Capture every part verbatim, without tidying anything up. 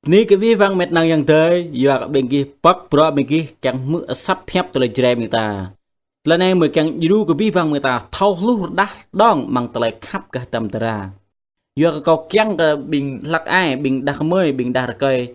Bơni kơ abih bang met nang yang tơi, yua kơ ƀing gih pŏk bruă ƀing gih kiăng hmư̆ asăp hiăp tơlơi Jrai ƀing ta. Tơlơi anai mơ̆ kiăng djru kơ abih bang ƀing ta thâo hluh rơđah đong amăng tơlơi khăp gah tơm tơra. Yua kơ kâo kiăng kơ ƀing hlăk ai, ƀing đah kơmơi, ƀing đah rơkơi,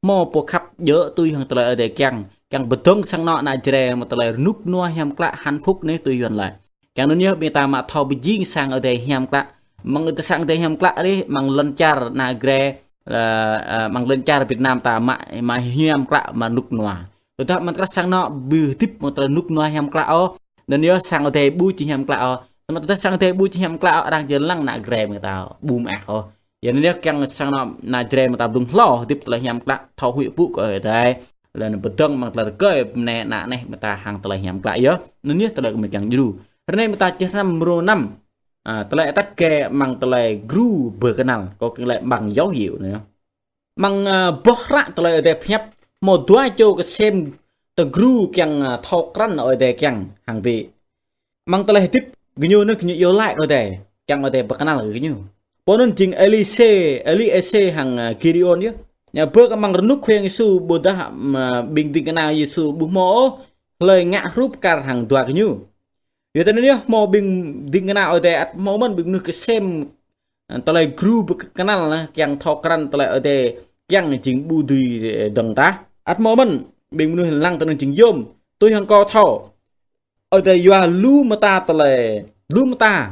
hmâo pô khăp djơ̆ tui hăng tơlơi Ơi Adai kiăng, kiăng pơdơ̆ng sang anŏ ană Jrai mơ̆ tơlơi rơnŭk rơnua hiam klă hạnh phúc anai tui Yuan laĭ. Kiăng anŭn yơh ƀing ta mă thâo pơjing sang Ơi Adai hiam klă. Amăng sang Ơi Adai hiam klă dih, amăng lŏn čar ană Jrai, ơ, ơ, amăng lŏn čar Việt Nam ta mă, mă hiam klă mă rơnŭk rơnua. Tơdah amăng krah sang anŏ ƀu hơdip mơ̆ tơlơi rơnŭk rơnua hiam klă ôh, anŭn yơh sang Ơi Adai ƀu či hiam klă ôh. Samơ̆ tơdah sang Ơi Adai ƀu či hiam klă ôh, arăng či lăng ană Jrai mơ̆ ta ƀu mơak ôh. Yua anŭn yơh kiăng sang anŏ ană Jrai mơ̆ ta blung hlâo hơdip tơlơi hiam klă, thâo huĭ pơpŭ kơ Ơi Adai. Laih anŭn pơdơ̆ng amăng tơlơi rơkơi bơnai ană neh mơ̆ ta hăng tơlơi hiam klă yơh. Anŭn yơh tơlơi kơ mơ̆ kiăng djru. Ră anai mơ̆ ta čih năm mrô năm. Ă, tơlơi atăt kơ amăng tơlơi gru bơkơnăl. Kâo kiăng laĭ bằng dấu hiệu anai. Amăng, ă, boh hră tơlơi Ơi Adai pơhiăp, hmâo dua čô kơsem tơgru kiăng, ă, thâo krăn Ơi Adai kiăng hăng bĕ. Amăng tơlơi hơdip gơñu anŭn gơñu iâu laĭ kơ Ơi Adai, kiăng Ơi Adai bơkơnăl kơ gơñu. Pô anŭn jing Êlisê, Êlisê hăng, ă, Gidêôn yơh. Ñu bơ kơ amăng rơnŭk Khua Yang Yêsu ƀôdah, ă, ƀing ding kơna Yêsu ƀu hmâo ôh hlơi ngă hrup kar hăng dua gơñu. Yua tơ anŭn yơh hmâo ƀing ding kơna Ơi Adai ăt hmâo mơ̆n ƀing mơnuih kơsem, ă, tơlơi gru bơkơnăl anai, kiăng thâo krăn tơlơi Ơi Adai kiăng jing ƀu dưi, ơ, dơ̆ng tah. Ăt hmâo mơ̆n ƀing mơnuih lăng tơ anŭn jing yôm. Tui hăng kâo thâo, Ơi Adai yua lu mơta tơlơi, lu mơta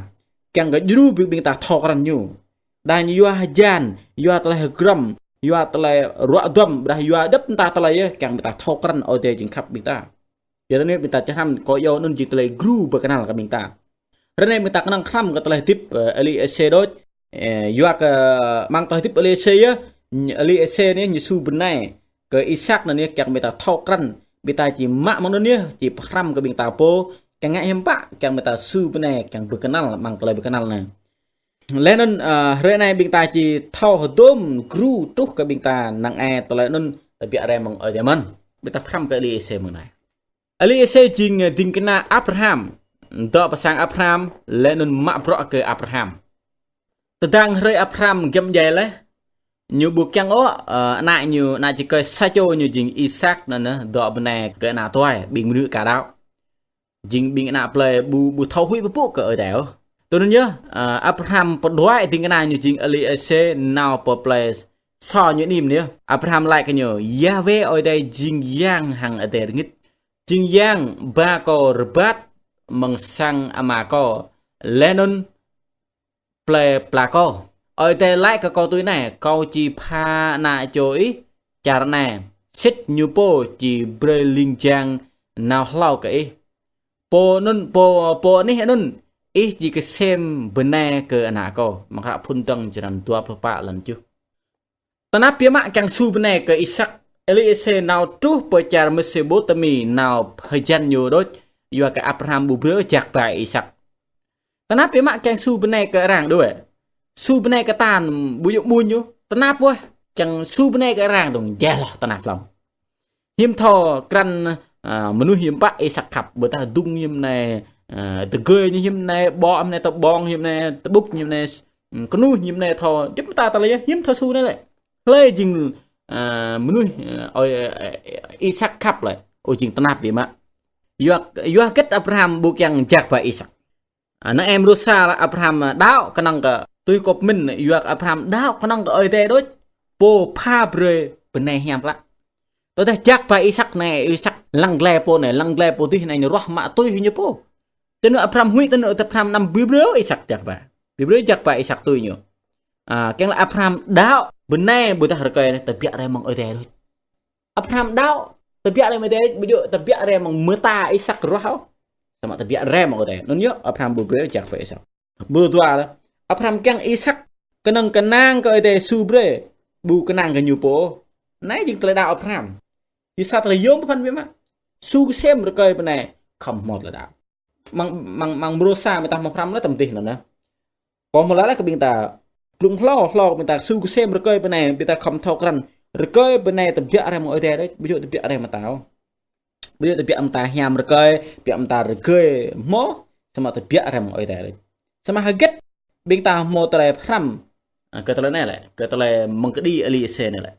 kiăng kơ djru ƀing, ƀing ta thâo krăn ñu. Đa ñu yua hơjan, yua tơlơi hơgrăm, yua tơlơi ruă duăm, ƀôdah yua djŏp mơta tơlơi yơh, kiăng ƀing ta thâo krăn Ơi Adai jing khăp ƀing ta. Yua tơ anŭn ƀing ta čih năm kâo iâu anŭn jing tơlơi gru bơkơnăl kơ ƀing ta. Ră anai ƀing ta kơnơ̆ng hrăm kơ tơlơi hơdip, ơ, Êlisê đôč. Ơ, yua kơ amăng tơlơi hơdip Êlisê yơh, Êlisê anai ñu su bơnai kơ Isak anŭn yơh kiăng ƀing ta thâo krăn, ƀing ta či mă mơ̆ng anŭn yơh, či pơhrăm kơ ƀing ta pô, kiăng ngă hiam pă, kiăng ƀing ta su bơnai, kiăng bơkơnăl, amăng tơlơi bơkơnăl anai. Laih anŭn, ơ, hrơi anai ƀing ta či thâo hơdôm gru truh kơ ƀing ta năng ai tơlơi anŭn tơbiă rai mơ̆ng Ơi Adai mơ̆n. Ƀing ta pơhrăm kơ Êlisê mơ̆ng anai. Êlisê jing ding kơna Abraham, dŏ pơ sang Abraham, laih anŭn mă bruă kơ Abraham. Tơdang hrơi Abraham giăm djai laih, ñu ƀu kiăng ôh, ơ, ană ñu, ană čơkơi sa čô ñu jing Isak anŭn, ơ, dŏ bơnai kơ ană tuai, ƀing mơnuih ka đaŏ. Jing ƀing ană plơi ƀu, ƀu thâo huĭ pơpŭ kơ Ơi Adai ôh. Tui anŭn yơh, ơ, Abraham pơđuaĭ ding kơna ñu jing Êlisê nao pơ plơi so ñu anih anŭn yơh. Abraham laĭ kơ ñu, Yahweh Ơi Adai jing yang hăng adai rơngit. Jing yang ba kâo rơbat mơ̆ng sang ama kâo, laih anŭn plơi pla kâo. Ơi Adai laĭ kơ kâo tui anai, kâo či pha ană čô ih čar anai, sĭt ñu pô či brơi ling jang nao hlâo kơ ih. Pô anŭn, pô, pô anih anŭn, ih či kơsem bơnai kơ ană kâo. Amăng hră Phŭn Dơ̆ng črăn dua pluh pă lăn tơjuh. Tơnap biă mă kiăng su bơnai kơ Isak, Êlisê nao truh pơ čar Mesôpôtami nao hơjan ñu đôč, yua kơ Abraham ƀu brơi jak ba Isak. Tơnap biă mă kiăng su bơnai kơ arăng đôč. Su bơnai kơ ta ƀu djơ̆ ƀuñ ñu, tơnap wơh, kiăng su bơnai kơ arăng dơ̆ng, djai hloh tơnap lŏng. Hiư̆m thâo krăn, ơ, mơnuih hiư̆m pă Isak khăp, ƀôdah dŭng hiư̆m anai, ơ, tơgơi ñu hiư̆m anai, ƀô̆ hiư̆m anai, tơƀông hiư̆m anai, tơƀŭk hiư̆m anai, ơ, kơnuh hiư̆m anai thâo, djŏp mơta tơlơi yơh, hiư̆m thâo su anai lĕ. Hlơi jing, ơ, mơnuih, ơ, ơi, ơ, Isak khăp lĕ, ơ, jing tơnap biă mă. Yua, yua hơget Abraham ƀu kiăng jak ba Isak. Ơ, năng em rơsa lĕ Abraham, ơ, đaŏ kơnơ̆ng kơ, tui kơ pơmĭn, yua kơ Abraham đaŏ kơnơ̆ng kơ Ơi Adai đôč, pô pha brơi bơnai hiam klă. Tơdah jak ba Isak anai, Isak lăng glai pô anai, lăng glai pô adih anai, ñu ruah mă tui ñu pô. Tui anŭn Abraham huĭ, tui anŭn Abraham anăm ƀu brơi Isak jak ba. Ƀu brơi jak ba Isak tui ñu. Ơ, kiăng laĭ Abraham đaŏ bơnai ƀôdah rơkơi anai tơbiă rai mơ̆ng Ơi Adai đôč. Abraham đaŏ tơbiă rai mơ̆ng Ơi Adai, ƀu djơ̆ tơbiă rai mơ̆ng mơta Isak ruah ôh. Samơ̆ tơbiă rai mơ̆ng Ơi Adai. Anŭn yơh Abraham ƀu brơi jak ba Isak. Mrô dua lĕ, Abraham kiăng Isak kơnơ̆ng kơnang kơ Ơi Adai su brơi, ƀu kơnang kơ ñu pô. Anai jing tơlơi đaŏ Abraham. Jing sa tơlơi yôm pơphan biă mă. Su kơsem rơkơi bơnai, khŏm hmâo tơlơi đaŏ. Amăng, amăng, amăng mrô sa mơ̆ ta hmâo pơhrăm lĕ tơm dih anŭn anai. Kâo hmâo laĭ kơ ƀing ta, blung hlâo, hlâo ƀing ta su kơsem rơkơi bơnai, ƀing ta khŏm thâo krăn. Rơkơi bơnai tơbiă rai mơ̆ng Ơi Adai đôč, ƀu djơ̆ tơbiă rai mơta ôh. Ƀu djơ̆ tơbiă mơta hiam rơkơi, tơbiă mơta rơgơi hmâo, samơ̆ tơbiă rai mơ̆ng Ơi Adai đôč. Samơ̆ hơget ƀing ta hmâo tơlơi pơhrăm, ơ, kơ tơlơi anai lĕ, kơ tơlơi mơ̆ng kơđi Êlisê anai lĕ.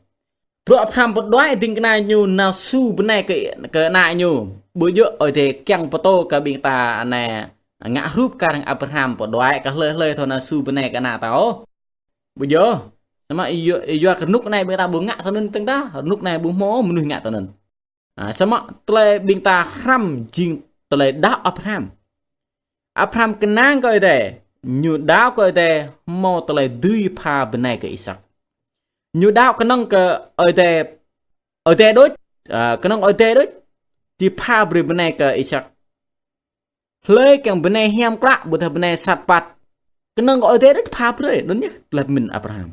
Bruă Abraham pơđuaĭ ding kơna ñu nao su bơnai kơ, kơ ană ñu. Ƀu djơ̆ Ơi Adai kiăng pơtô kơ ƀing ta anai ngă hrup kar hăng Abraham pơđuaĭ kơ hlơi hlơi thâo nao su bơnai kơ ană ta ôh. Ƀu djơ̆. Samơ̆ yua, yua kơ rơnŭk anai ƀing ta ƀu ngă tui anŭn tơ̆ng ta, rơnŭk anai ƀu hmâo mơnuih ngă tui anŭn. A, samơ̆ tơlơi ƀing ta hrăm jing tơlơi đaŏ Abraham. Abraham kơnang kơ Ơi Adai, ñu đaŏ kơ Ơi Adai hmâo tơlơi dưi pha bơnai kơ Isak. Ñu đaŏ kơnơ̆ng kơ Ơi Adai, Ơi Adai đôč, a, kơnơ̆ng Ơi Adai đôč, či pha brơi bơnai kơ Isak. Hlơi kiăng bơnai hiam klă, ƀôdah bơnai sat păt. Kơnơ̆ng kơ Ơi Adai đôč pha brơi, anŭn yơh tơlơi pơmĭn Abraham.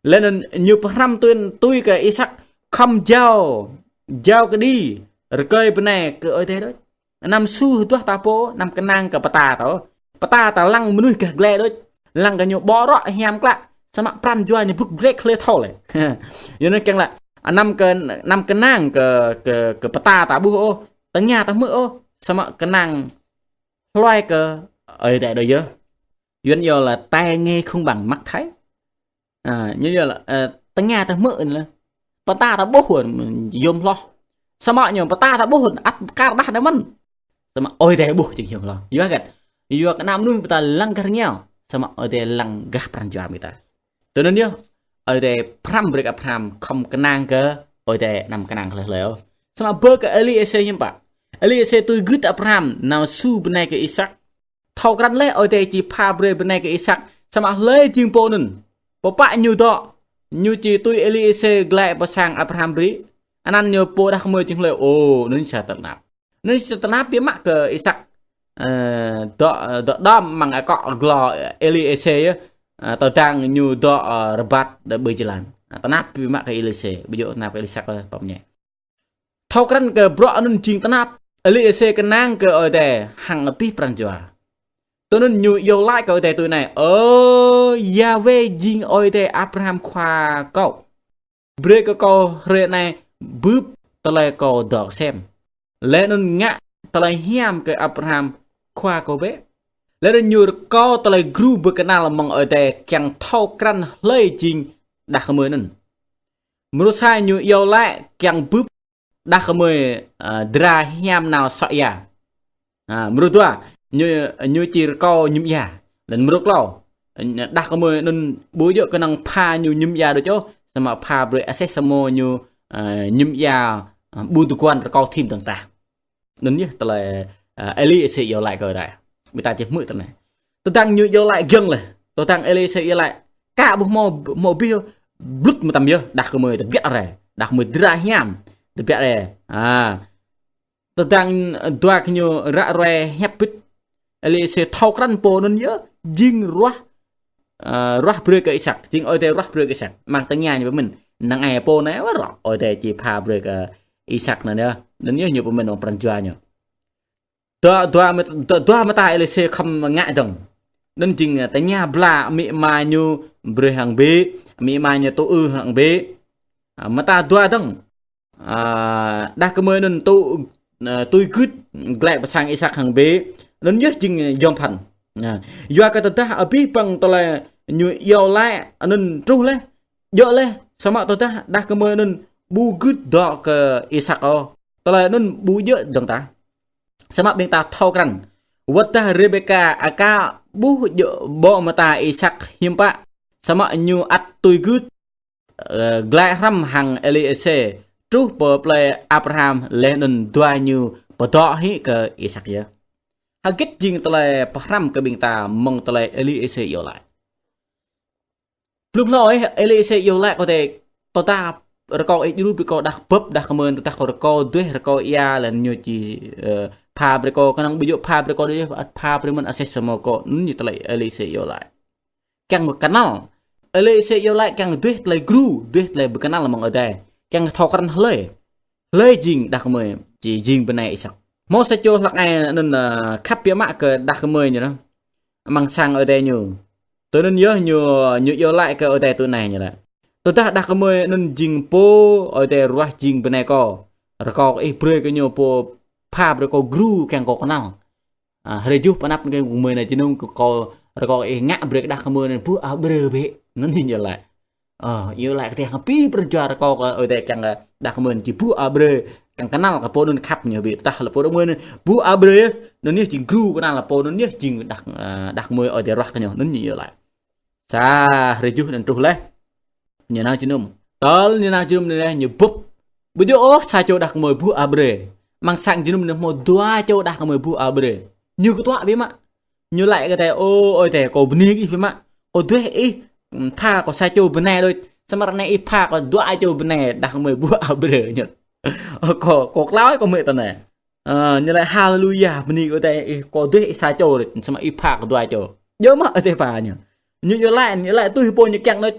Laih anŭn ñu pơhrăm tui, tui kơ Isak khŏm jao, jao kơđi, rơkơi bơnai kơ Ơi Adai đôč. Anăm su hơduah ta pô, anăm kơnang kơ pơta ta. Pơta ta lăng mơnuih gah glai đôč. Lăng kơ ñu ƀu rŏ hiam klă. Samơ̆ pran jua ñu brŭk brek hlơi thâo lĕ. Yua anŭn kiăng laĭ, anăm kơ, anăm kơnang kơ, kơ, kơ pơta ta ƀuh ôh. Tơngia ta hmư̆ ôh. Samơ̆ kơnang hluai kơ Ơi Adai đôč yơh. Yua anŭn yơh là tai nghe không bằng mắt thấy. A, ñu yơh là, ơ, tơngia ta hmư̆ anŭn lĕ. Pơta ta ƀuh, yôm hloh. Samơ̆ ñu pơta ta ƀuh, ăt kar đah đah mơ̆n. Samơ̆ Ơi Adai ƀuh jing yôm hloh. Yua hơget? Yua kơ ană mơnuih ƀing ta lăng gah rơngiao. Samơ̆ Ơi Adai lăng gah pran jua ƀing ta. Tui anŭn yơh, Ơi Adai pơhrăm brơi kơ Abraham khŏm kơnang kơ Ơi Adai, anăm kơnang hlơi hlơi ôh. Samơ̆ bơ kơ Êliêsê hiư̆m pă. Êliêsê tui gưt Abraham nao su bơnai kơ Isak. Thâo krăn laih Ơi Adai či pha brơi bơnai kơ Isak, samơ̆ hlơi jing pô anŭn. Pơpă ñu dŏ, ñu či tui Êliêsê glaĭ pơ sang Abraham ƀrĭ. Anăn ñu pô đah kơmơi jing hlơi, ơ, anŭn sa tơnap. Anŭn sa tơnap biă mă kơ Isak, ơ, dŏ, dŏ đom amăng akŏ glô Êliêsê yơh, ơ, tơdang ñu dŏ, ơ, rơbat đơ ƀơi jơlan. Ơ, tơnap biă mă kơ Êliêsê, ƀu djơ̆ tơnap kơ Isak ôh, pơm ñe. Thâo krăn kơ bruă anŭn jing tơnap, Êliêsê kơnang kơ Ơi Adai hăng abih pran jua. Tui anŭn ñu iâu laĭ kơ Ơi Adai tui anai: Ơ Yahweh jing Ơi Adai Abraham khua kâo, brơi kơ kâo hrơi anai bưp tơlơi kâo dŏ kơsem. Laih anŭn ngă tơlơi hiam kơ Abraham khua kâo bĕ. Laih anŭn ñu rơkâo tơlơi gru bơkơnăl mơ̆ng Ơi Adai kiăng thâo krăn hlơi jing đah kơmơi anŭn. Mrô sa ñu iâu laĭ kiăng bưp đah kơmơi, ơ, dra hiam nao sŏ ia. A, mrô dua, ñu, ñu či rơkâo mơñum ia. Laih anŭn mrô klâo, đah kơmơi anŭn ƀu djơ̆ kơnơ̆ng pha ñu mơñum ia đôč ôh, samơ̆ pha brơi aseh samô ñu, ơ, mơñum ia, ơ, ƀu tơguan rơkâo thim dơ̆ng tah. Anŭn yơh tơlơi, ơ, Êliêsê iâu laĭ kơ Ơi Adai. Ƀing ta či hmư̆ tui anai. Tơdang ñu iâu laĭ giŏng laih. Tơdang Êliêsê iâu laĭ, ka ƀu hmâo, hmâo abih ôh, blŭt mơtam yơh, đah kơmơi tơbiă rai. Đah kơmơi dra hiam tơbiă rai. A. Tơdang dua gơñu ră ruai hiăp bĭt, Êliêsê thâo krăn pô anŭn yơh jing ruah, ơ, ruah brơi kơ Isak, jing Ơi Adai ruah brơi kơ Isak. Amăng tơngia ñu pơmĭn, năng ai pô anai wơ̆t rŏ, Ơi Adai či pha brơi kơ Isak anŭn yơh. Anŭn yơh ñu pơmĭn amăng pran jua ñu. Dua, dua mơ-, dua, dua mơta Êliêsê khŏm ngă dơ̆ng. Anŭn jing, ơ, tơngia bla amĭ ama ñu brơi hăng bĕ, amĭ ama ñu tŭ ư hăng bĕ. A, mơta dua dơ̆ng. A, đah kơmơi anŭn tŭ, ơ, tui gưt glaĭ pơ sang Isak hăng bĕ. Anŭn yơh jing yom phăn. A, yua kơ tơdah abih bang tơlơi ñu iâu laĭ anŭn truh laih, djơ̆ laih, samơ̆ tơdah đah kơmơi anŭn ƀu gưt dŏ kơ Isak ôh, tơlơi anŭn ƀu djơ̆ dơ̆ng tah. Samơ̆ ƀing ta thâo krăn, wơ̆t tơdah Rêbêka aka ƀuh djơ̆ ƀô̆ mơta Isak hiư̆m pă, samơ̆ ñu ăt tui gưt, ơ, glaĭ hrăm hăng Êliêsê truh pơ plei Abraham laih anŭn dua ñu pơdŏ hĭ kơ Isak yơh. Hơget jing tơlơi pơhrăm kơ ƀing ta mơ̆ng tơlơi Êliêsê iâu laĭ? Blung hlâo ih, Êliêsê iâu laĭ kơ Ơi Adai, tơdah rơkâo ih djru brơi kâo đah bưp đah kơmơi, tơdah kâo rơkâo duih rơkâo ia laih anŭn ñu či, ơ, pha brơi kâo, kơnơ̆ng ƀu djơ̆ pha brơi kâo đôč, ăt pha brơi mơ̆n aseh samô kâo, anŭn ñu tơlơi Êliêsê iâu laĭ. Kiăng bơkơnăl. Êliêsê iâu laĭ kiăng duih tơlơi gru, duih tơlơi bơkơnăl mơ̆ng Ơi Adai. Kiăng thâo krăn hlơi. Hlơi jing đah kơmơi, či jing bơnai Isak. Hmâo sa čô hlăk ai anŭn, ơ, khăp biă mă kơ đah kơmơi ñu anŭn. Amăng sang Ơi Adai ñu. Tui anŭn yơh ñu, ñu iâu laĭ kơ Ơi Adai tui anai ñu laĭ: Tơdah đah kơmơi anŭn jing pô Ơi Adai ruah jing bơnai kâo, rơkâo ih brơi kơ ñu pô pha brơi kâo gru kiăng kâo kơnăl. A, hrơi juh pơanăp kơ gơmơi anai jơnum kơ kâo rơkâo ih ngă brơi kơ đah kơmơi anŭn ƀuh a brơi bĕ. Anŭn ñu laĭ. Ơ, iâu laĭ kơ tơlơi hăng abih pran jua rơkâo kơ Ơi Adai kiăng kơ đah kơmơi anŭn či buh a brơi, kiăng kơnăl kơ pô anŭn khăp ñu ƀu tah lĕ pô anŭn, buh a brơi, anŭn yơh jing gru kơnăl lĕ pô anŭn yơh jing đah, ơ, đah kơmơi Ơi Adai ruah kơ ñu, anŭn ñu iâu laĭ. Sa hrơi tơjuh anŭn truh laih. Ñu nao jơnum. Tơl ñu nao jơnum anai ñu bưp. Ƀu djơ̆ ôh sa čô đah kơmơi buh a brơi. Amăng sang jơnum anai hmâo dua čô đah kơmơi buh a brơi. Ñu kơtuă biă mă. Ñu laĭ kơ Ơi Adai: Ơ Ơi Adai, kâo bơni kơ Ih biă mă. Kâo duah Ih, ưm, pha kâo sa čô bơnai đôč. Samơ̆ ră anai Ih pha kâo dua čô bơnai đah kơmơi buh a brơi ñu. Ơ, kâo, kâo klao kâo mơ̆ tơ anai. Ơ, ñu laĭ: Haleluya, bơni kơ Ơi Adai, Ih, kâo duah Ih sa čô đôč, samơ̆ Ih pha kâo dua čô. Djơ̆ mơ̆ Ơi Adai pha ñu. Ñu, ñu laĭ, ñu laĭ tui pô ñu kiăng đôč.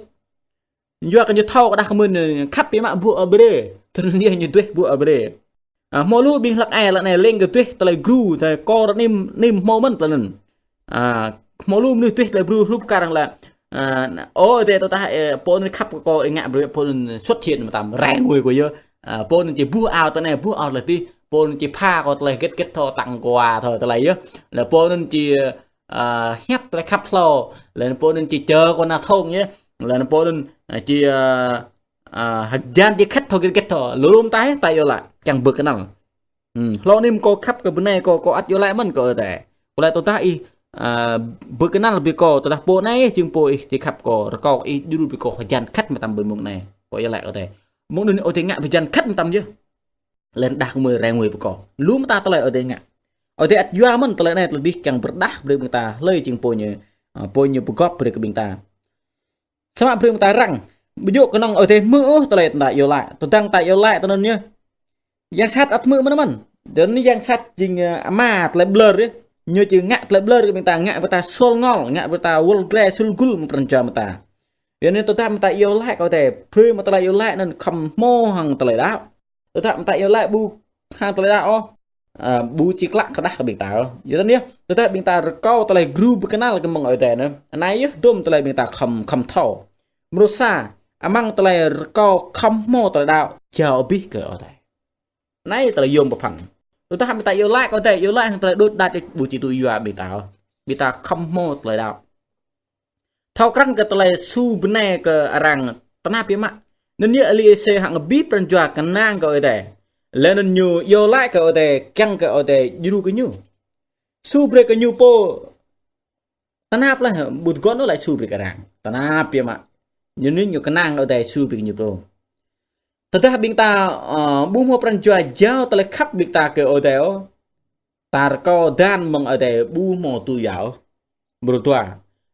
Yua kơ ñu thâo kơ đah kơmơi anŭn khăp biă mă buh a brơi. Tui anŭn yơh ñu duah buh a brơi. Ơ, hmâo lu ƀing hlăk ai, hlăk anai leng kơ duah tơlơi gru, tơlơi kâo ră anai, anai hmâo mơ̆n tơlơi anŭn. Ơ, hmâo lu mơnuih duah tơlơi gru hrup kar hăng laĭ. Ơ, Ơi Adai tơdah, ơ, pô anŭn khăp kơ kâo, ih ngă brơi pô anŭn xuất hiện mơtam rai ngui kâo yơh. Ơ, pô anŭn či buh ao tơ anai, buh ao tơlơi adih. Pô anŭn či pha kâo tơlơi hơget hơget thâo, tang quà thâo tơlơi yơh. Laih pô anŭn či, ơ, hiăp tơlơi khăp hlâo. Laih pô anŭn či čơ kâo nao thong yơh. Laih pô anŭn, ơ, či, ơ, ơ, hơjan či khăt thâo hơget hơget thâo. Lu lu mơta ta iâu laĭ kiăng pơkơnăl. Hm, hlâo anai mơ̆ng kâo khăp kơ bơnai kâo, kâo ăt iâu laĭ mơ̆n kơ Ơi Adai. Kâo laĭ tơdah ih, ơ, pơkơnăl brơi kâo, tơdah pô anai jing pô ih či khăp kâo, rơkâo ih djru brơi kâo hơjan khăt mơtam ƀơi mông anai. Kâo iâu laĭ kơ Ơi Adai. Mông anŭn Ơi Adai ngă hơjan khăt mơtam yơh. Laih đah kơmơi rai ngui brơi kâo. Lu mơta tơlơi Ơi Adai ngă. Ơi Adai ăt yua mơ̆n tơlơi anai tơlơi adih kiăng pơrơđah brơi ƀing ta hlơi jing pô ñu, ơ, pô ñu pơgop brơi kơ ƀing ta. Samơ̆ brơi ƀing ta răng. Ƀu djơ̆ kơnơ̆ng Ơi Adai hmư̆ ôh tơlơi ta iâu laĭ. Tơdang ta iâu laĭ tui anŭn yơh. Yang sat ăt hmư̆ mơ̆n mơ̆n. Tơdang yang sat jing, ơ, ama tơlơi ƀlŏr yơh. Ñu či ngă tơlơi ƀlŏr kơ ƀing ta, ngă brơi ta suôl ngŏl, ngă brơi ta wơl glai suôl gul mơ̆ng pran jua mơta. Yua anŭn tơdah mơta iâu laĭ kơ Ơi Adai, brơi mơta iâu laĭ anŭn khŏm hmâo hăng tơlơi đaŏ. Tơdah mơta iâu laĭ ƀu hăng tơlơi đaŏ ôh, ơ, ƀu či klă kơ đah kơ ƀing ta ôh. Yua anŭn yơh, tơdah ƀing ta rơkâo tơlơi gru pơkơnăl kơ mơ̆ng Ơi Adai anŭn. Anai yơh dôm tơlơi ƀing ta khŏm, khŏm thâo. Mrô sa, amăng tơlơi rơkâo khŏm hmâo tơlơi đaŏ, jao abih kơ Ơi Adai. Anai tơlơi yôm pơphăng. Tơdah ƀing ta iâu laĭ kơ Ơi Adai, iâu laĭ hăng tơlơi đôč đač ih ƀu či tŭ yua ƀing ta ôh. Ƀing ta khŏm hmâo tơlơi đaŏ. Thâo krăn kơ tơlơi su bơnai kơ arăng tơnap biă mă. Anŭn yơh Ơi Êlisê hăng abih pran jua kơnang kơ Ơi Adai. Laih anŭn ñu iâu laĭ kơ Ơi Adai, kiăng kơ Ơi Adai djru kơ ñu. Su brơi kơ ñu pô tơnap laih, ƀu tơguan ôh laĭ su brơi kơ arăng. Tơnap biă mă. Ñu anŭn ñu kơnang Ơi Adai su brơi kơ ñu pô. Tơdah ƀing ta, ơ, ƀu hmâo pran jua jao tơlơi khăp ƀing ta kơ Ơi Adai ôh, ta rơkâo dan mơ̆ng Ơi Adai ƀu hmâo tŭ yua ôh. Mrô dua,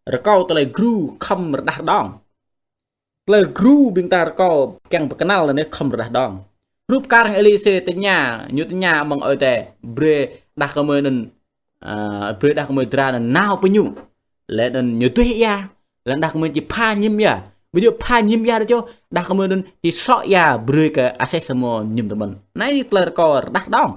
rơkâo tơlơi gru khŏm rơđah rơđong. Tơlơi gru ƀing ta rơkâo kiăng pơkơnăl anai khŏm rơđah rơđong. Hrup kar hăng Ơi Êlisê tơña, ñu tơña mơ̆ng Ơi Adai, brơi đah kơmơi anŭn, ơ, brơi đah kơmơi dra anŭn nao pơ ñu. Laih anŭn ñu duah ia, laih đah kơmơi či pha mơñum ia. Ƀu djơ̆ pha mơñum ia đôč ôh, đah kơmơi anŭn či sŏ ia brơi kơ aseh samơ̆ mơñum tơmơ̆n. Anai tơlơi rơkâo rơđah rơđong.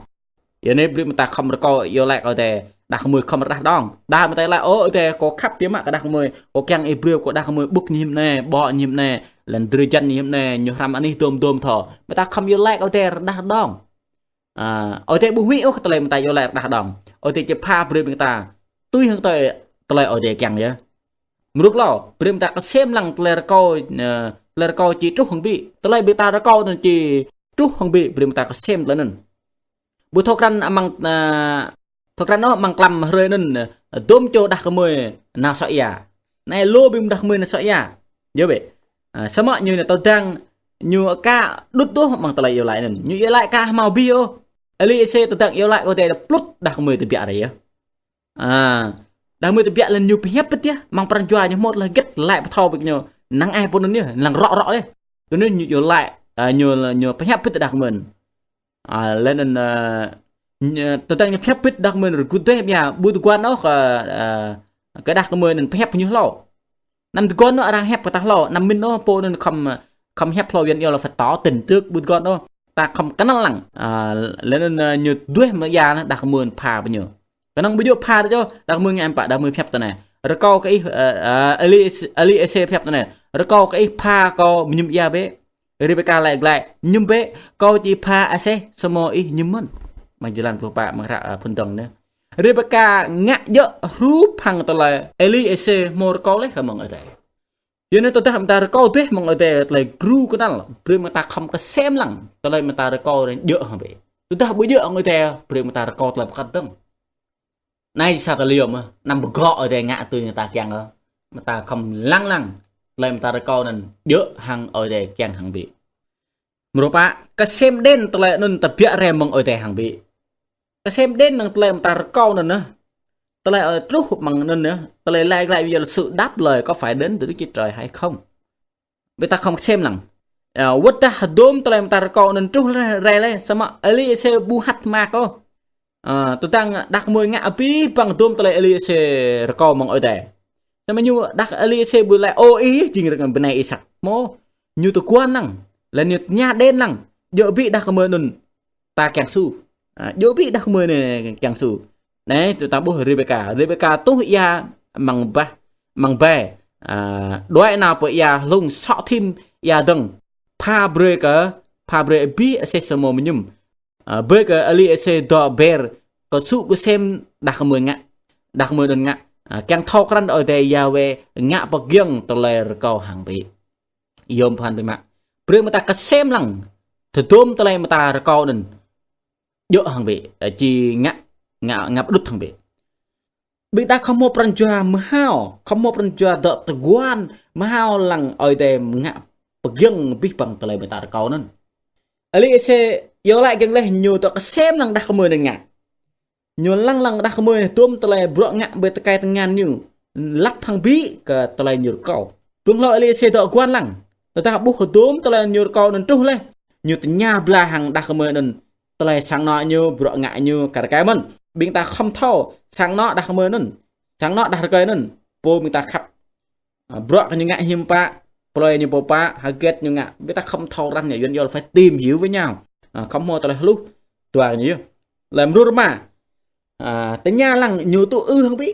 Yua anai brơi mơta khŏm rơkâo iâu laĭ kơ Ơi Adai, đah kơmơi khŏm rơđah rơđong. Đah mơta laĭ: Ơ Ơi Adai, kâo khăp biă mă kơ đah kơmơi, kâo kiăng ih brơi kơ đah kơmơi ƀŭk mơñum anai, ƀô̆ mơñum anai, laih drơi jăn mơñum anai, ñu hrăm anih dôm dôm thâo. Mơta khŏm iâu laĭ kơ Ơi Adai rơđah rơđong. Ơ, Ơi Adai ƀu huĭ ôh kơ tơlơi mơta iâu laĭ rơđah rơđong. Ơi Adai či pha brơi ƀing ta tui hăng tơlơi, tơlơi Ơi Adai kiăng yơh. Mrô klâo, brơi ƀing ta kơsem lăng tơlơi rơkâo, ơ, tơlơi rơkâo či truh hăng ƀĭ. Tơlơi ƀing ta rơkâo anŭn či truh hăng ƀĭ, brơi ƀing ta kơsem tơlơi anŭn. Ƀu thâo krăn amăng, ơ, thâo krăn ôh amăng tlam hrơi anŭn, ơ, dôm čô đah kơmơi nao sŏ ia. Anai lu ƀing đah kơmơi nao sŏ ia. Yơh bĕ. Ơ, samơ̆ ñu anai tơdang ñu aka đŭt ôh amăng tơlơi iâu laĭ anŭn. Ñu iâu laĭ aka hmâo abih ôh. Ơi Êlisê tơdang iâu laĭ kơ Ơi Adai plŭt đah kơmơi tơbiă rai yơh. Ơ, đah kơmơi tơbiă laih ñu pơhiăp pĭt yơh, amăng pran jua ñu hmâo tơlơi hơget laĭ pơthâo ƀing ñu. Năng ai pô anŭn yơh, năng rŏ rŏ yơh. Tui anŭn ñu iâu laĭ, ơ, ñu, ñu pơhiăp pĭt đah kơmơi. Ơ, laih anŭn, ơ, ñu, tơdang ñu pơhiăp pĭt đah kơmơi rơgŭt dêh mơ̆ ia, ƀu tơguan ôh kơ, ơ, kơ đah kơmơi anŭn pơhiăp ñu hlâo. Anăm tơguan ôh arăng hiăp kơ ta hlâo, anăm mĭn ôh pô anŭn khŏm, khŏm hiăp hlâo Yuan iâu laĭ phải tỏ tình trước, ƀu tơguan ôh. Ta khŏm kơnăl lăng. Ơ, laih anŭn, ơ, ñu duah mơ̆ ia anŭn đah kơmơi pha pơ ñu. Kơnơ̆ng ƀu djơ̆ pha đôč ôh, đah kơmơi ngă pă, đah kơmơi pơhiăp tui anai. Rơkâo kơ ih, ơ, ơ, Ơi Êlisê, Ơi Êlisê pơhiăp tui anai. Rơkâo kơ ih pha kâo mơñum ia bĕ. Rebeka laĭ glaĭ: Mơñum bĕ, kâo či pha aseh samơ̆ ih mơñum mơ̆n. Amăng jơlan pluh pă amăng hră, ơ, phŭn dơ̆ng anai. Rebeka ngă djơ̆ hrup hăng tơlơi Ơi Êlisê hmâo rơkâo laih kơ mơ̆ng Ơi Adai. Yua anŭn tơdah mơta rơkâo dêh mơ̆ng Ơi Adai tơlơi gru kơnăl, brơi mơta khŏm kơsem lăng tơlơi mơta rơkâo anŭn djơ̆ hăng bĕ. Tơdah ƀu djơ̆ hăng Ơi Adai, brơi mơta rơkâo tơlơi pơkăt dơ̆ng. Anai sa tơlơi yôm, anăm pơgŏ Ơi Adai ngă tui mơta kiăng ôh. Mơta khŏm lăng lăng tơlơi mơta rơkâo anŭn djơ̆ hăng Ơi Adai kiăng hăng bĕ. Mrô pă, kơsem đen tơlơi anŭn tơbiă rai mơ̆ng Ơi Adai hăng bĕ. Kơsem đen năng tơlơi mơta rơkâo anŭn nă. Tơlơi, ơ, truh mơ̆ng anŭn nă. Tơlơi laĭ glaĭ yua là sự đáp lời có phải đến từ Đức Chúa Trời hay không. Ƀing ta khŏm kơsem lăng. Ơ, wơ̆t dah hơdôm tơlơi mơta rơkâo anŭn truh rai, rai lĕ, samơ̆ Ơi Êlisê ƀu hăt mơak ôh. Ơ, tơdang đah kơmơi ngă abih bang hơdôm tơlơi Ơi Êlisê rơkâo mơ̆ng Ơi Adai. Samơ̆ ñu đah Ơi Êlisê ƀu laĭ ôh ih jing rơkâo bơnai Isak. Mơ̆ ñu tơguan lăng, laih anŭn ñu tơña đen lăng, djơ̆ bĕ đah kơmơi anŭn ta kiăng su. Ơ, djơ̆ bĕ đah kơmơi anŭn kiăng su. Anai, tơdah ƀuh Rêbêka. Rêbêka tuh ia amăng bah, amăng bai. Ơ, đuaĭ nao pơ ia hlung sŏ thim ia dơ̆ng. Pha brơi kơ, pha brơi abih aseh samơ̆ mơñum. Ơ, brơi kơ Ơi Êlisê dŏ ber, kơ su kơsem đah kơmơi ngă. Đah kơmơi anŭn ngă. Ơ, kiăng thâo krăn Ơi Adai Yahweh ngă pơgiŏng tơlơi rơkâo hăng bĕ. Yôm pơphan biă mă. Brơi mơta kơsem lăng. Tơdôm tơlơi mơta rơkâo anŭn djơ̆ hăng bĕ. Ơ, či ngă, ngă, ngă pơđŭt hăng bĕ. Ƀing ta khŏm hmâo pran jua mơhao, khŏm hmâo pran jua dŏ tơguan mơhao lăng Ơi Adai ngă pơgiŏng abih bang tơlơi mơta rơkâo anŭn. Ơi Êlisê iâu laĭ giŏng laih ñu dŏ kơsem lăng đah kơmơi anŭn ngă. Ñu lăng lăng đah kơmơi hơdôm tơlơi bruă ngă ƀơi tơkai tơngan ñu. Lăp hăng bĕ kơ tơlơi ñu rơkâo. Blung hlâo Ơi Êlisê dŏ guan lăng. Tơdah ƀuh hơdôm tơlơi ñu rơkâo anŭn truh laih, ñu tơña blah hăng đah kơmơi anŭn. Tơlơi sang anŏ ñu, bruă ngă ñu, kar kaĭ mơ̆n. Ƀing ta khŏm thâo, sang anŏ đah kơmơi anŭn. Sang anŏ đah rơkơi anŭn. Pô ƀing ta khăp. Ơ, bruă kơ ñu ngă hiư̆m pă, plơi ñu pô pă, hơget ñu ngă. Ƀing ta khŏm thâo krăn ñu, Yuan yol phải tìm hiểu với nhau. Ơ, khŏm hmâo tơlơi hluh, dua ñu yơh. Lĕ mrô rơma. Ơ, tơña lăng ñu tŭ ư hăng bĕ.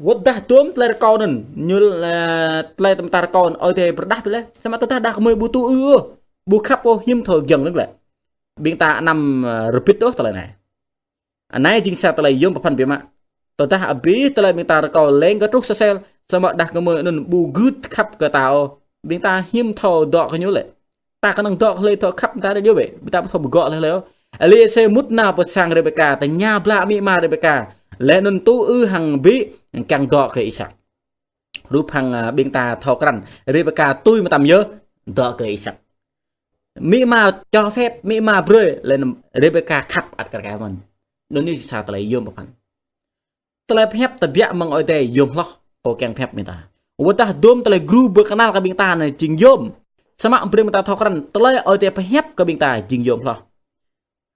Wơ̆t dah hơdôm tơlơi rơkâo anŭn, ñu, ơ, tơlơi mơta rơkâo anŭn, Ơi Adai pơrơđah bĕ laih. Samơ̆ tơdah đah kơmơi ƀu tŭ ư ôh, ƀu khăp ôh, hiư̆m thâo giŏng lĕ. Ƀing ta anăm, ơ, rơbit ôh tơlơi anai. Anai jing sa tơlơi yôm pơphan biă mă. Tơdah abih tơlơi ƀing ta rơkâo leng kơ truh sơsel, samơ̆ đah kơmơi anŭn ƀu gưt khăp kơ ta ôh. Ƀing ta hiư̆m thâo dŏ kơ ñu lĕ. Ta kơnơ̆ng dŏ hlơi thâo khăp ta đa djơ̆ bĕ. Ƀing ta ƀu thâo pơgŏ hlơi hlơi ôh. Ơi Êlisê mŭt nao pơ sang Rêbêka, tơña blah amĭ ama Rêbêka. Laih anŭn tŭ ư hăng bĕ kiăng dŏ kơ Isak. Rup hăng, ơ, ƀing ta thâo krăn. Rêbêka tui mơtam yơh dŏ kơ Isak. Amĭ ama cho phép, amĭ ama brơi, laih anŭn Rêbêka khăp ăt kar kaĭ mơ̆n. Anŭn anai sa tơlơi yôm pơphan. Tơlơi pơhiăp tơbiă mơ̆ng Ơi Adai yôm hloh, kâo kiăng pơhiăp ƀing ta. Wơ̆t dah hơdôm tơlơi gru pơkơnăl kơ ƀing ta anai jing yôm. Samơ̆ brơi ƀing ta thâo krăn, tơlơi Ơi Adai pơhiăp kơ ƀing ta jing yôm hloh.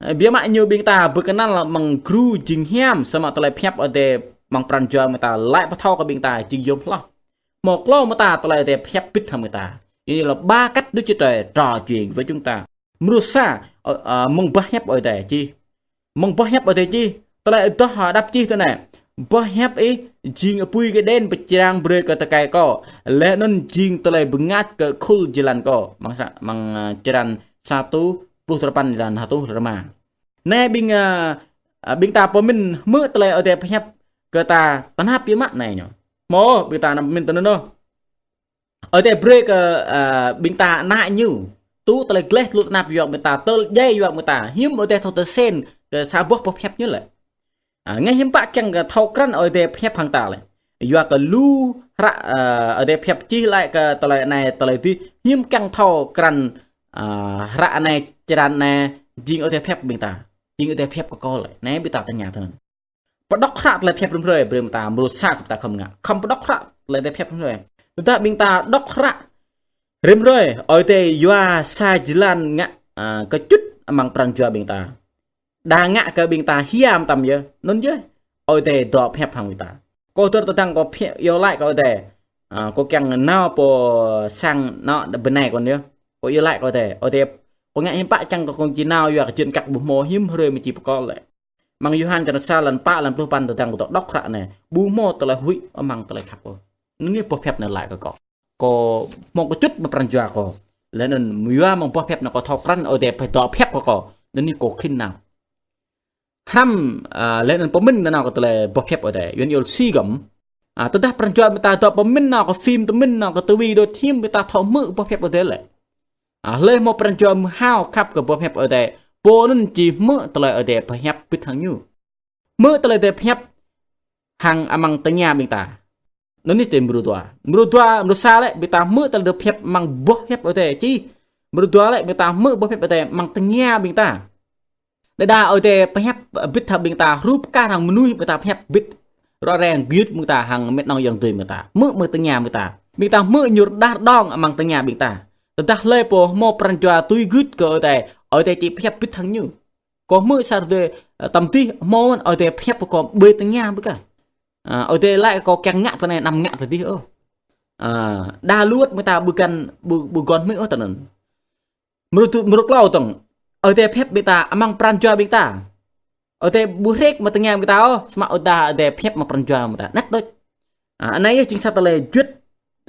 Ơ, biă mă ñu ƀing ta pơkơnăl mơ̆ng gru jing hiam, samơ̆ tơlơi pơhiăp Ơi Adai mơ̆ng pran jua ƀing ta laĭ pơthâo kơ ƀing ta jing yôm hloh. Hmâo klâo mơta tơlơi Ơi Adai pơhiăp bĭt hăng ƀing ta. Anai là ba cách Đức Chúa Trời trò chuyện với chúng ta. Mrô sa, ơ, ơ, mơ̆ng boh hiăp Ơi Adai čih. Mơ̆ng boh hiăp Ơi Adai čih. Tơlơi adoh, ơ, đăp čih tui anai. Boh hiăp ih jing apui kơđen pơčrang brơi kơ tơkai kâo. Laih anŭn jing tơlơi bơngač kơ khul jơlan kâo. Mơ̆ng sa, mơ̆ng, ơ, črăn sa rơtuh pluh duapăn jơlan sa rơtuh rơma. Anai ƀing, ơ, ơ, ƀing ta pơmĭn hmư̆ tơlơi Ơi Adai pơhiăp kơ ta tơnap biă mă anai ñu. Hmâo, ƀing ta anăm pơmĭn tui anŭn ôh. Ơi Adai brơi kơ, ơ, ƀing ta ană ñu. Tŭ tơlơi gleh tơlŭ tơnap yua ƀing ta, tơl djai yua ƀing ta. Hiư̆m Ơi Adai thâo tơsen kơ sa boh boh pơhiăp ñu lĕ. Ơ, ngă hiư̆m pă kiăng kơ thâo krăn Ơi Adai pơhiăp hăng ta lĕ. Yua kơ lu hră, ơ, Ơi Adai pơhiăp čih laĭ kơ tơlơi anai, tơlơi adih. Hiư̆m kiăng thâo krăn, ơ, hră anai, črăn anai, jing Ơi Adai pơhiăp ƀing ta. Jing Ơi Adai pơhiăp kơ kâo lĕ. Anai ƀing ta tơña tui anŭn. Pơđŏk hră tơlơi pơhiăp rĭm hrơi, brơi mơ̆ng ta mrô sa kơ ta khŏm ngă. Khŏm pơđŏk hră tơlơi pơhiăp rĭm hrơi. Tơdah ƀing ta đŏk hră rĭm hrơi, Ơi Adai yua sa jơlan ngă, ơ, kơčŭt amăng pran jua ƀing ta. Đa ngă kơ ƀing ta hiam tăm yơh, anŭn yơh Ơi Adai dŏ pơhiăp hăng ƀing ta. Kâo tơl tơdang kâo pơhiăp iâu laĭ kơ Ơi Adai. Ơ, kâo kiăng nao pơ sang anŏ bơnai kâo yơh. Kâo iâu laĭ kơ Ơi Adai. Ơi Adai, kâo ngă hiư̆m pă kiăng kơ kâo či nao yua kơ jơnum kăk ƀu hmâo, hiư̆m hrơi mơ̆ či pơkŏl lĕ. Mơ̆ng Yôhan črăn sa lăn pă lăn pluh păn tơdang kâo dŏ đŏk hră anai. Ƀu hmâo tơlơi huĭ amăng tơlơi khăp kâo. Anŭn yơh boh pơhiăp anai laĭ kơ kâo. Kâo hmâo kơčŭt amăng pran jua kâo. Laih anŭn yua mơ̆ng boh pơhiăp anai kâo thâo krăn Ơi Adai pơhiăp dŏ pơhiăp kơ kâo. Anŭn yơh kâo khĭn nao. Hrăm, ơ, laih anŭn pơmĭn nanao kơ tơlơi boh pơhiăp Ơi Adai. Yuan yol si gơ̆m. A, tơdah pran jua ƀing ta dŏ pơmĭn nao kơ phim, pơmĭn nao kơ tivi đôč, hiư̆m ƀing ta thâo hmư̆ boh hiăp Ơi Adai lĕ. A, hlơi hmâo pran jua hmâo khăp kơ boh hiăp Ơi Adai, pô anŭn či hmư̆ tơlơi Ơi Adai pơhiăp bĭt hăng ñu. Hmư̆ tơlơi Ơi Adai pơhiăp hăng amăng tơngia ƀing ta. Anŭn yơh tơlơi mrô dua. Mrô dua, mrô sa lĕ, ƀing ta hmư̆ tơlơi Ơi Adai pơhiăp amăng boh hiăp Ơi Adai čih. Mrô dua lĕ, ƀing ta hmư̆ boh hiăp Ơi Adai amăng tơngia ƀing ta. Đơđa Ơi Adai pơhiăp bĭt hăng ƀing ta, hrup kar hăng mơnuih ƀing ta pơhiăp bĭt. Rŏ reng gơyut ƀing ta hăng mĕt nong ayŏng adơi ƀing ta. Hmư̆ amăng tơngia ƀing ta. Ƀing ta hmư̆ ñu rơđah rơđong amăng tơngia ƀing ta. Tơdah hlơi pô hmâo pran jua tui gưt kơ Ơi Adai, Ơi Adai či pơhiăp bĭt hăng ñu. Kâo hmư̆ sa rơdơi, ơ, tăm dih hmâo mơ̆n Ơi Adai pơhiăp kơ kâo ƀơi tơngia ƀơi kah. Ơ, Ơi Adai laĭ kơ kâo kiăng ngă tui anai, anăm ngă tui dih ôh. Ơ, đa luăt ƀing ta ƀu găn, ƀu, ƀu găn hmư̆ ôh tui anŭn. Mrô du-, mrô klâo dơ̆ng. Ơi Adai pơhiăp ƀing ta amăng pran jua ƀing ta. Ơi Adai ƀu hrĕk amăng tơngia ƀing ta ôh, samơ̆ Ơi Adai, Ơi Adai pơhiăp amăng pran jua ƀing ta. Anet đôč. A, anai yơh jing sa tơlơi juăt,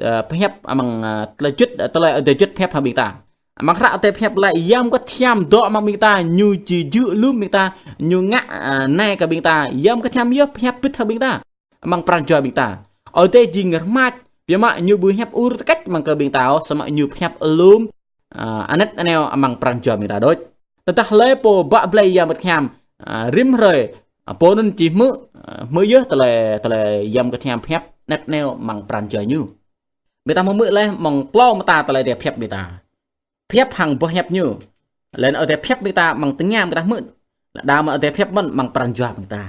ơ, pơhiăp amăng, ơ, tơlơi juăt, ơ, tơlơi Ơi Adai juăt pơhiăp hăng ƀing ta. Amăng hră Ơi Adai pơhiăp laĭ Yang Bơngăt Hiam dŏ amăng ƀing ta, ñu či djơ̆ lŏm ƀing ta, ñu ngă, ơ, anai kơ ƀing ta. Yang Bơngăt Hiam yơh pơhiăp bĭt hăng ƀing ta. Amăng pran jua ƀing ta. Ơi Adai jing rơmač, biă mă ñu ƀu hiăp ur tơkĕč amăng kơ ƀing ta ôh, samơ̆ ñu pơhiăp lŏm, ơ, anet aneo amăng pran jua ƀing ta đôč. Tơdah hlơi pô bă blai Yang Bơngăt Hiam, ơ, rĭm hrơi, ơ, pô anŭn či hmư̆, ơ, hmư̆ yơh tơlơi, tơlơi Yang Bơngăt Hiam pơhiăp anet aneo amăng pran jua ñu. Ƀing ta hmư̆ laih amăng klâo mơta tơlơi Ơi Adai pơhiăp ƀing ta. Pơhiăp hăng boh hiăp ñu. Laih anŭn Ơi Adai pơhiăp ƀing ta amăng tơngia ƀing ta hmư̆. Đa mơ̆n Ơi Adai pơhiăp mơ̆n amăng pran jua ƀing ta.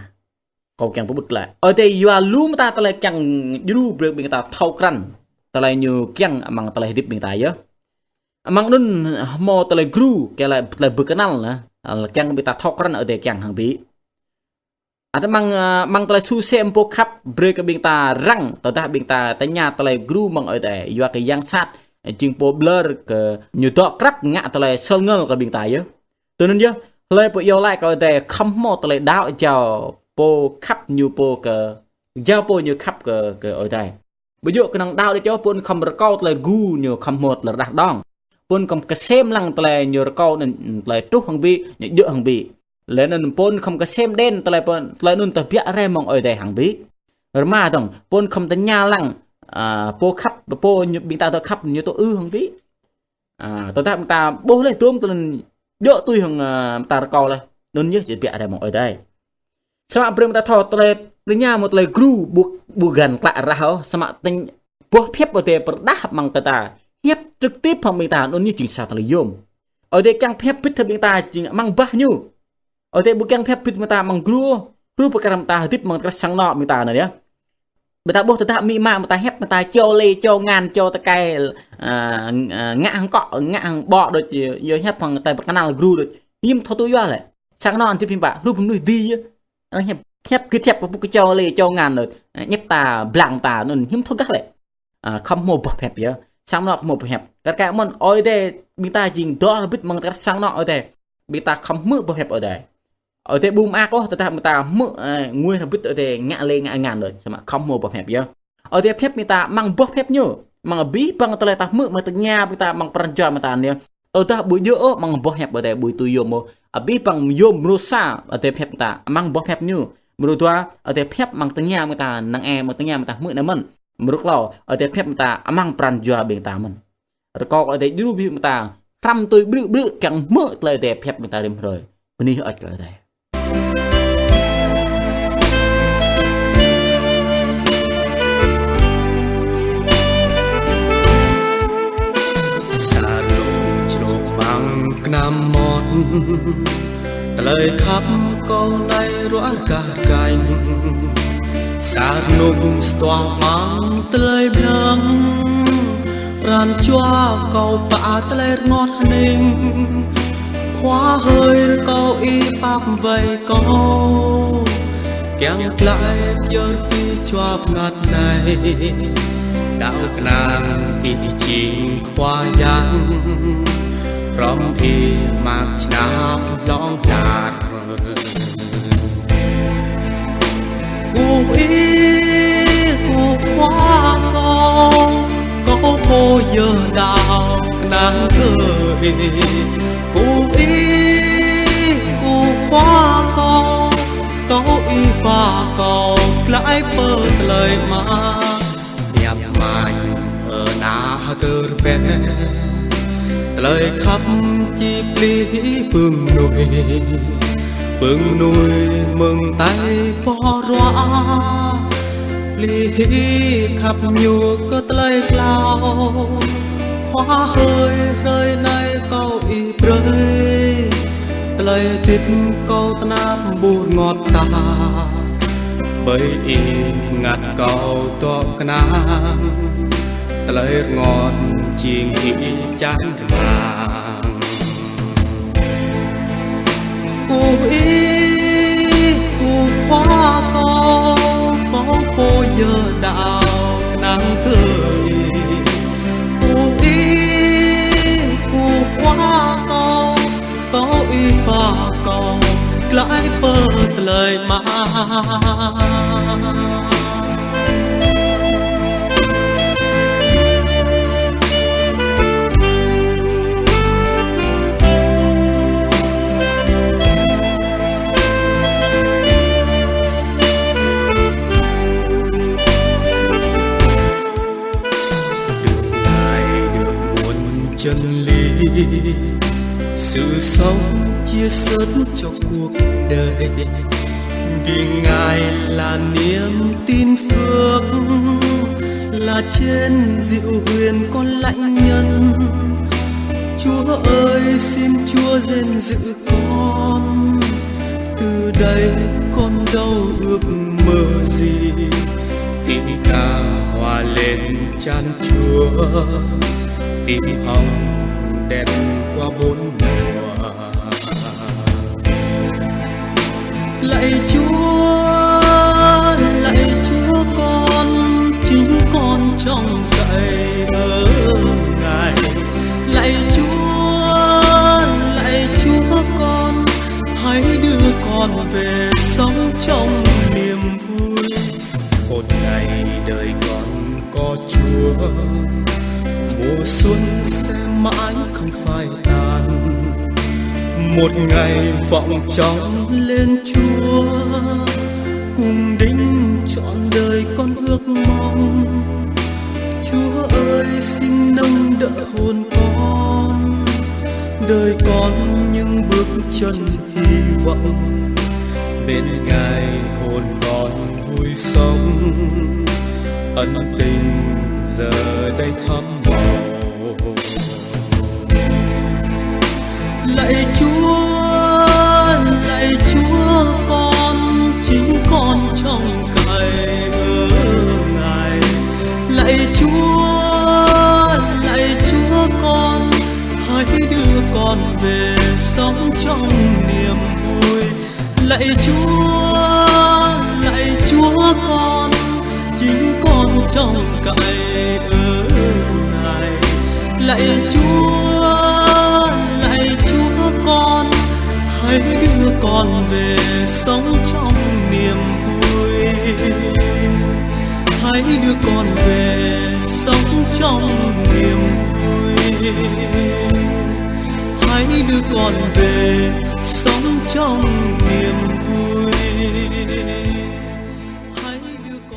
Kâo kiăng pơƀut laih. Ơi Adai yua lu mơta tơlơi kiăng djru brơi ƀing ta thâo krăn. Tơlơi ñu kiăng amăng tơlơi hơdip ƀing ta yơh. Amăng anŭn hmâo tơlơi gru, kiăng laĭ tơlơi bơkơnăl anai. Ơ, kiăng ƀing ta thâo krăn Ơi Adai kiăng hăng ƀing. Ăt amăng, ơ, amăng tơlơi su sem pô khăp brơi kơ ƀing ta răng, tơdah ƀing ta tơña tơlơi gru mơ̆ng Ơi Adai, yua kơ yang sat, jing pô ƀlŏr kơ ñu dŏ krăp ngă tơlơi sơl ngơl kơ ƀing ta yơh. Tui anŭn yơh, hlơi pô iâu laĭ kơ Ơi Adai khŏm hmâo tơlơi đaŏ jao pô khăp ñu pô kơ, jao pô ñu khăp kơ, kơ Ơi Adai. Ƀu djơ̆ kơnơ̆ng đaŏ đôč ôh, pô anŭn khŏm rơkâo tơlơi gru ñu khŏm hmâo tơlơi rơđah rơđong. Pô anŭn khŏm kơsem lăng tơlơi ñu rơkâo anŭn, tơlơi truh hăng ƀing, ñu djơ̆ hăng ƀing. Laih anŭn pô anŭn khŏm kơsem đen tơlơi pô, tơlơi anŭn tơbiă rai mơ̆ng Ơi Adai hăng ƀing. Rơma dơ̆ng, pô anŭn khŏm tơña lăng, ơ, pô khăp, pô ñu, ƀing ta dŏ khăp ñu tŭ ư hăng ƀing. Ơ, tơdah ƀing ta ƀuh laih dôm tơlơi djơ̆ tui hăng, ơ, ƀing ta rơkâo laih. Anŭn yơh tơbiă rai mơ̆ng Ơi Adai. Samơ̆ brơi ƀing ta thâo tơlơi, tơlơi ñu mơ̆ tơlơi gru ƀu, ƀu găn klă rah ôh, samơ̆ tơñ-, boh hiăp Ơi Adai pơrơđah amăng tơ ta. Hiăp trực tiếp hăng ƀing ta, anŭn yơh jing sa tơlơi yôm. Ơi Adai kiăng pơhiăp bĭt hăng ƀing ta jing amăng bah ñu. Ơi Adai ƀu kiăng pơhiăp bĭt ƀing ta amăng gru ôh. Hrup kar ƀing ta hơdip amăng tơkrah sang anŏ ƀing ta anai yơh. Ƀing ta ƀuh tơdah amĭ ama ƀing ta hiăp ƀing ta čô lê, čô ngăn, čô tơkai, ơ, ơ, ngă hăng akŏ, ngă hăng ƀô̆ đôč, yua hiăp hăng tơlơi pơkơnăl gru đôč. Hiư̆m thâo tŭ yua lĕ. Sang anŏ hơdip hiư̆m pă, hrup mơnuih dĭ yơh. Ơ, hiăp, hiăp kơ hiăp kơ pŭk čô lê, čô ngăn đôč. Ơ, ñĕp ta blang ta, anŭn hiư̆m thâo gah lĕ. Ơ, khŏm hmâo boh hiăp yơh. Sang anŏ khŏm hmâo boh hiăp. Kar kaĭ mơ̆n Ơi Adai ƀing ta jing dŏ bĭt amăng tơkrah sang anŏ Ơi Adai. Ƀing ta khŏm hmư̆ boh hiăp Ơi Adai. Ơi Adai ƀu mơak ôh, tơdah ƀing ta hmư̆, ơ, ngui hăng bĭt Ơi Adai ngă lê ngă ngăn đôč, samơ̆ khŏm hmâo boh hiăp yơh. Ơi Adai pơhiăp ƀing ta amăng boh hiăp ñu. Amăng abih bang tơlơi ta hmư̆ amăng tơngia ƀing ta, amăng pran jua ƀing ta anai. Tơdah ƀu djơ̆ ôh amăng boh hiăp Ơi Adai ƀu tui yôm ôh. Abih bang yôm mrô sa Ơi Adai pơhiăp ƀing ta amăng boh hiăp ñu. Mrô dua Ơi Adai pơhiăp amăng tơngia ƀing ta, năng ai amăng tơngia ƀing ta hmư̆ anai mơ̆n. Mrô klâo Ơi Adai pơhiăp ƀing ta amăng pran jua ƀing ta mơ̆n. Rơkâo kơ Ơi Adai djru brơi ƀing ta hrăm tui ƀrư̆ ƀrư̆ kiăng hmư̆ tơlơi Ơi Adai pơhiăp ƀing ta rĭm hrơi. Bơni hơơč kơ Ơi Adai. Sa rơnŭk črôk amăng kơnăm mơmŏt, tơlơi khăp kâo anai ruă rơgah rơgañ. Sa rơnŭk sơtuah amăng tơlơi blang, pran jua kâo pă tơlơi rơngot hơning. Khua hơi, rơkâo Ih pap wai kâo, kiăng glaĭ pơyơr ƀing jua bơngăt anai. Đaŏ kơnang Ih jing Khua Yang, hrŏm Ih mă čơnap hlŏng lar. Kơkuh Ih, kơkuh Khua kâo, kâo pô yơh đaŏ kơnang kơ Ih. Kơkuh Ih, kơkuh Khua kâo, kâo Ih ba kâo Glaĭ pơ tơlơi mă, hiăp mañ ơ na hơdơr bĕ. Tơlơi khăp či plih pưng mơnuih, pưng mơnuih mơ̆ng tai pô ruă. Plih khăp ñu kơ tơlơi klao, Khua hơi, hrơi anai kâo Ih brơi, tơlơi hơdip kâo tơnap ƀu rơngot tah. Ƀơi Ih ngă kâo dŏ kơnang, tơlơi rơngot jing Ih čang rơmang. Kơkuh Ih, kơkuh Khua kâo, kâo pô yơh đaŏ kơnang kơ Ih. Kơkuh Ih, kơkuh Khua kâo, kâo Ih ba kâo glaĭ pơ tơlơi mă. Được Ngài, được muôn chân lý, sự sống chia sớt cho cuộc đời. Vì Ngài là niềm tin phước, là trên dịu huyền con lãnh nhân. Chúa ơi, xin Chúa rèn giữ con, từ đây con đâu ước mơ gì. Tim ta hòa lên chan Chúa, tim hồng đèn qua bốn mùa. Lạy Chúa, lạy Chúa, con chính con trông cậy ở Ngài. Lạy Chúa, lạy Chúa, con hãy đưa con về sống trong niềm vui. Một ngày đời con có Chúa, mùa xuân sẽ mãi không phai tàn. Một ngày vọng trong lên Chúa, cùng đính trọn đời con ước mong. Chúa ơi, xin nâng đỡ hồn con, đời con những bước chân hy vọng. Bên Ngài hồn con vui sống, ân tình giờ đây thắm màu. Lạy Chúa, lạy Chúa, con chính con trông cậy ở Ngài. Lạy Chúa, lạy Chúa, con hãy đưa con về sống trong niềm vui. Lạy Chúa, lạy Chúa, con chính con trông cậy ở Ngài. Lạy Chúa, lạy Chúa, con hãy đưa con về sống trong niềm vui. Hãy đưa con về sống trong niềm vui. Hãy đưa con về sống trong niềm vui.